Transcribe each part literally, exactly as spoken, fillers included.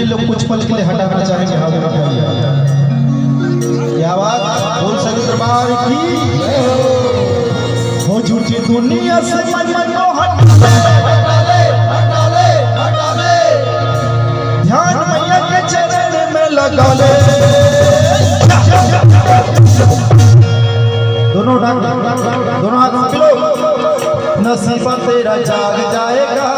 लोग कुछ पल के लिए हटाना चाहेंगे, हाथ उठाइए। क्या बात, बोल सकते दरबार की। हो झूठी दुनिया से मन को हटा ले, हटा ले, हटा ले, हटा ले। ध्यान मैया के चरण में लगा ले। दोनों हाथ, दोनों हाथ पकड़ो। नसीबा तेरा जाग जाएगा।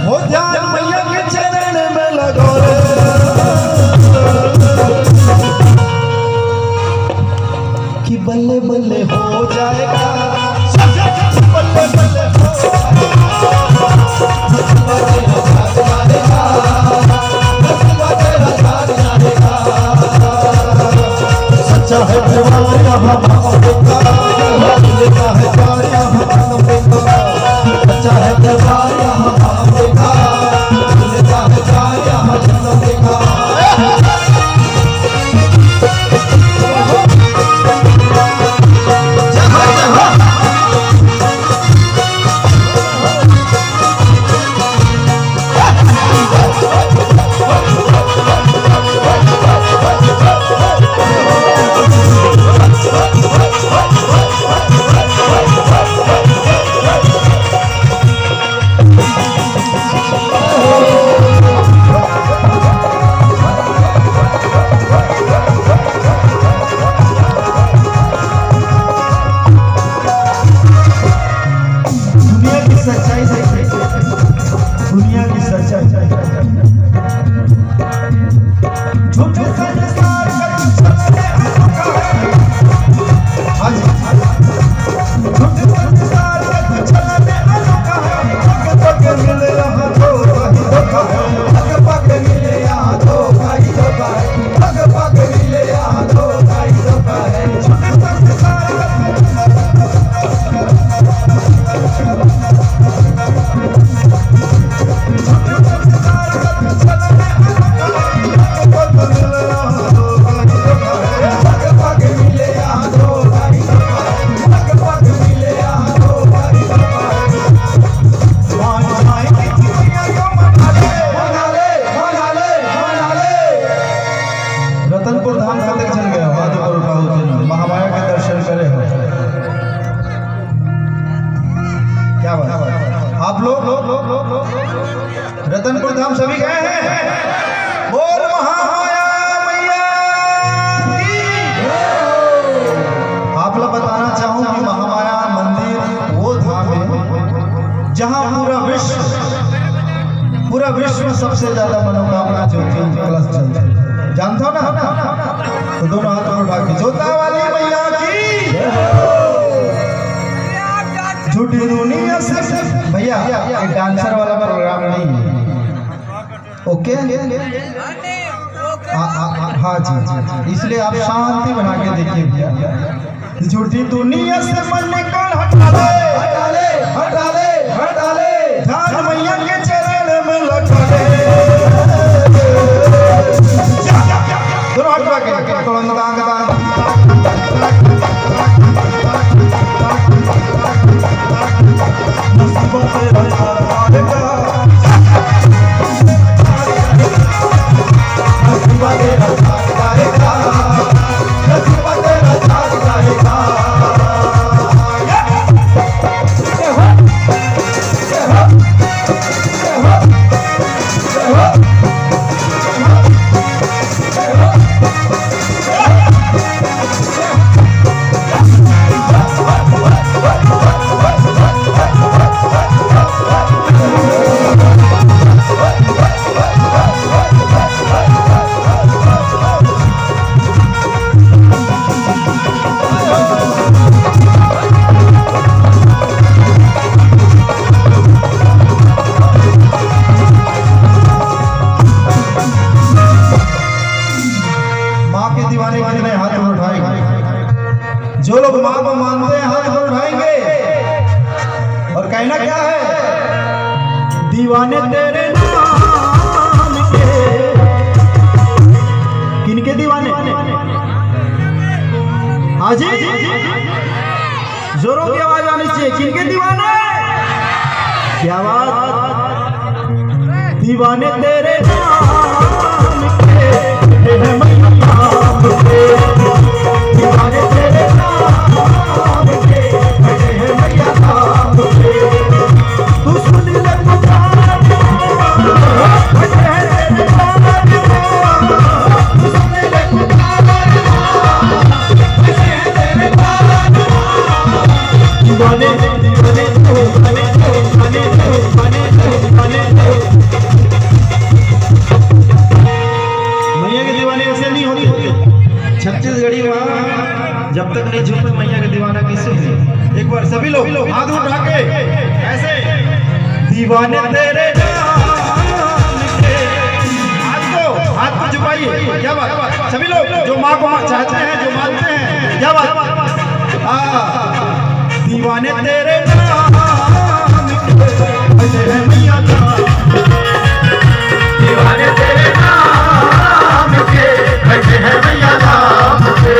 हो ध्यान मैया के चरण में लगा ले। कि बल्ले बल्ले हो जाएगा, बल्ले बल्ले हो जाएगा। सच्चा है दरबार यहाँ बाबा का, मिलता है प्यार यहाँ जन्म का। सच्चा है दरबार यहाँ बाबा का, मिलता है प्यार यहाँ जन्म का। दुनिया की सच्चाई देखिए, दुनिया की सच्चाई। झूठे संस्कार का कुछ नहीं है। हाँ जी। झूठे संस्कार का कुछ नहीं है। पग पग मिले यहाँ धोखा ही धोखा है। पग पग मिले यहाँ धोखा ही धोखा है। पग पग मिले यहाँ धोखा ही धोखा है। झूठे संस्कार का कुछ नहीं है। रतनपुर धाम कतेक झन गए हो? हाथ ऊपर उठाओ, महामाया के दर्शन करे हो। क्या बात? आप लोग रतनपुर धाम सभी गए हैं? बोल महामाया मैया की। आप लोग बताना चाहूँ कि महामाया मंदिर वो धाम है जहाँ पूरा विश्व, पूरा विश्व में सबसे ज्यादा मनोकामना ज्योति कलश जलता है। जानता हो ना? तो दोनों हाथों में उठा के जोता वाली मैया की। झूठी दुनिया से भैया, ये डांसर वाला प्रोग्राम नहीं है। ओके? आ, आ, आ, हाँ जी, जी, जी। इसलिए आप शांति बना के देखिए भैया। झूठी दुनिया से मन निकाल, हटा ले, हटा ले, हटा ले, हटा ले। ध्यान मैया के चरण में लगा ले। दोनों हाथ उठा के, तोड़न दांग दांग। माँ के दीवाने कितने हाथ उठाएंगे? जो लोग माँ को मानते हैं, हाथ ऊपर उठाएंगे। और कहना क्या है? दीवाने तेरे नाम जी, जोरों की आवाज आनी चाहिए। किनके दीवाने? क्या बात। दीवाने तेरे नाम के, ये है मैया नाम के। दीवाने तेरे नाम के, ये है मैया नाम के। तू सुन ले पुकार, ये है तेरे नाम के। तू सुन ले पुकार। मैया के दीवाने ऐसे नहीं होते। छत्तीसगढ़ी माँ जब तक नहीं झूमे, मैया के दीवाना कैसे होई? एक बार सभी लोग हाथ उठा के ऐसे, दीवाने तेरे नाम के। हाथ को, हाथ को झुकाइए। क्या बात? सभी लोग जो माँ को मा-, चाहते हैं, जो मानते हैं, क्या बात? हाँ। दीवाने तेरे नाम के, बजे हैं मैया नाम। दीवाने तेरे नाम के, बजे हैं मैया नाम के।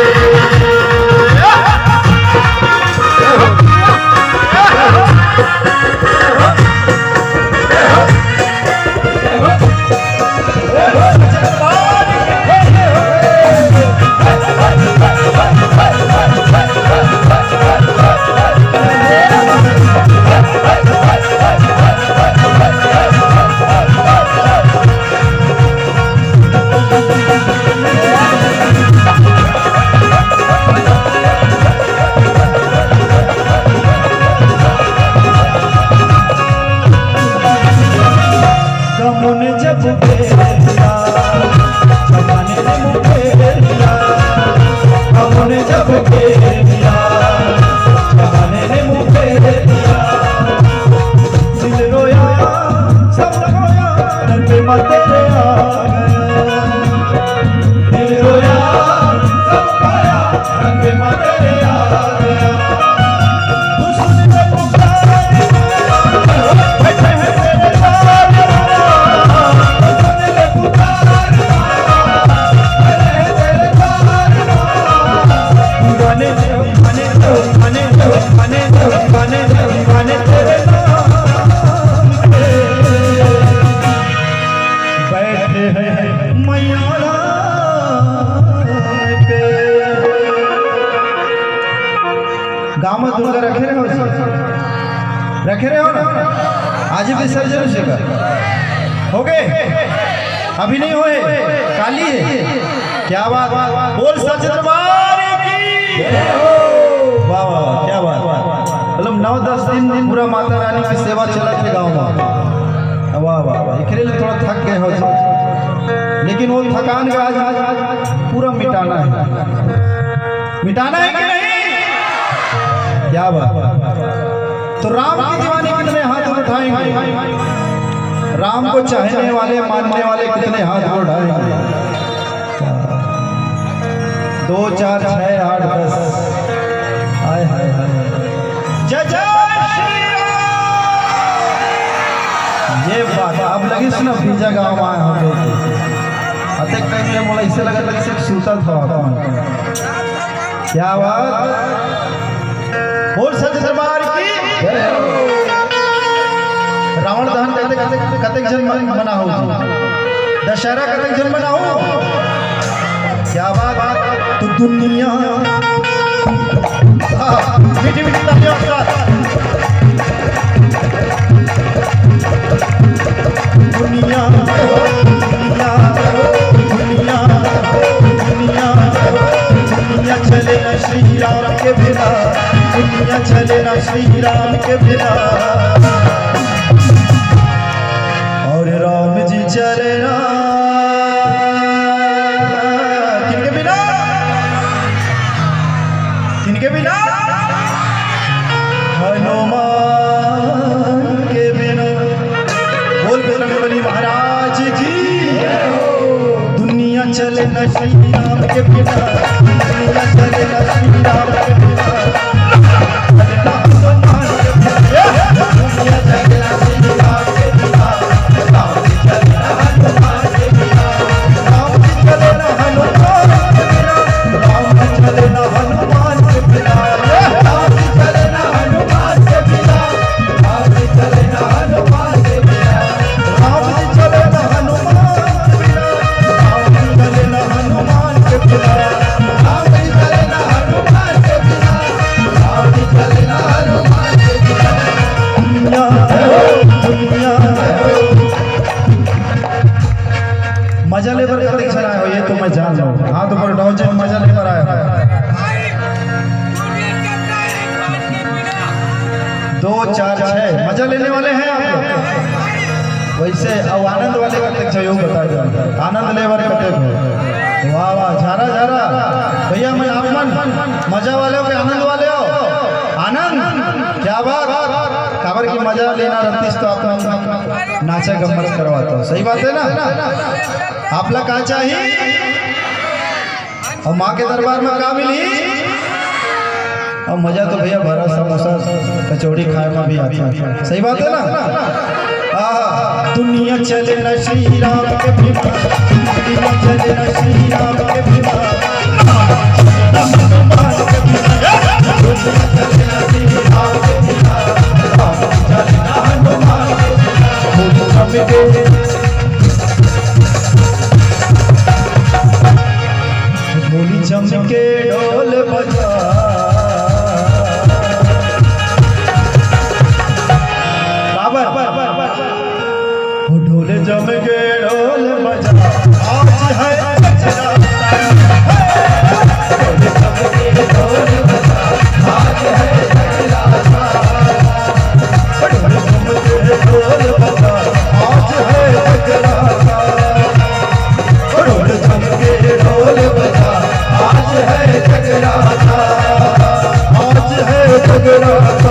गमन जब बेरिया, जमाने ने मुखेरिया। गमन जब बेरिया, जमाने ने मुखेरिया। दिल रोया, सब रोया, रंग में तेरे आ गया। दिल रोया, सब रोया, रंग में तेरे आ गया। तू सुन ले पुकार, बैठे हैं तेरे साथ। तू सुन ले पुकार, बैठे हैं तेरे साथ। दीवाने, दीवाने, दीवाने, दीवाने, दीवाने, दीवाने तेरे नाम के। बैठे हैं मैया पे। गाँव में दुर्गा रखे रहे हो, रखे रहे हो ना? आज ही विसर्जन से कर हो गए, अभी नहीं होए, काली है। क्या बात, बोल सच दरबार की। वाह, वाह, वाह, क्या बात। मतलब नौ दस दिन पूरा माता रानी की सेवा चला थे गाँव में। वाह, वाह, वाह, एकरे लिए थोड़ा थक गए हो, लेकिन वो थकान का आज, आज, आज पूरा मिटाना है। मिटाना है कि नहीं? क्या बात। तो राम के दीवाने कितने हाथ उठाएंगे? राम को चाहने वाले, मानने वाले कितने हाथ उठाएंगे? दो, चार, छह, आठ, दस। हाय, हाय, हाय। जय जय श्री राम। ये बात अब लगी सुना, बीजा गांव आए हम लोग। अतेक टाइम में मोला ऐसे लगा, लगा सिर्फ सूता था अपन। क्या बात। बोल सच दरबार की। रावण दहन कतेक, कतेक, कतेक झन मन-, मना हो? दशहरा कतेक झन मना हो? क्या बात। तो दुनिया, हाँ, मीठी मीठी तालियों के साथ। दुनिया, दुनिया, दुनिया, दुनिया, दुनिया चले ना श्री राम के बिना, दुनिया चले ना श्री राम के बिना। और राम जी चले ना किनके बिना? किनके बिना? हनुमान के बिना। बोल बजरंग बली महाराज की। दुनिया चले न श्री राम के बिना, दुनिया चले न श्री राम के बिना। चले ना हनुमान के बिना। मजा लेबर कतेक झन आए हो, ये तो मैं जान लूं। हाँ, तो बोलो, नौ जन मजा लेबर आए हो। दो, चार, छह, मजा लेने वाले हैं आप लोग। वैसे, अब आनंद वाले कतेक झन हो, बता दो, आनंद लेबर कतेक हो? वाह, वाह, झारा, झारा। भैया, मैं आप मन मजा वाले हो कि आनंद वाले हो? आनंद, क्या बात। काबर की मजा लेना रहतीस तो आप मन नाचा गम्मत करवाता हो, सही बात है ना? आप ला का चाहिए? अउ माँ के दरबार में का मिली? अउ मजा तो भैया, बरा समोसा कचौड़ी खाए में भी आता। सही बात है ना? आहा, दुनिया चले ना श्री राम के बिना, दुनिया चले ना श्री राम के बिना। बोली जम के ढोल बजा। बाबर। ओ ढोल जम के ढोल बजा। आज है जगराता।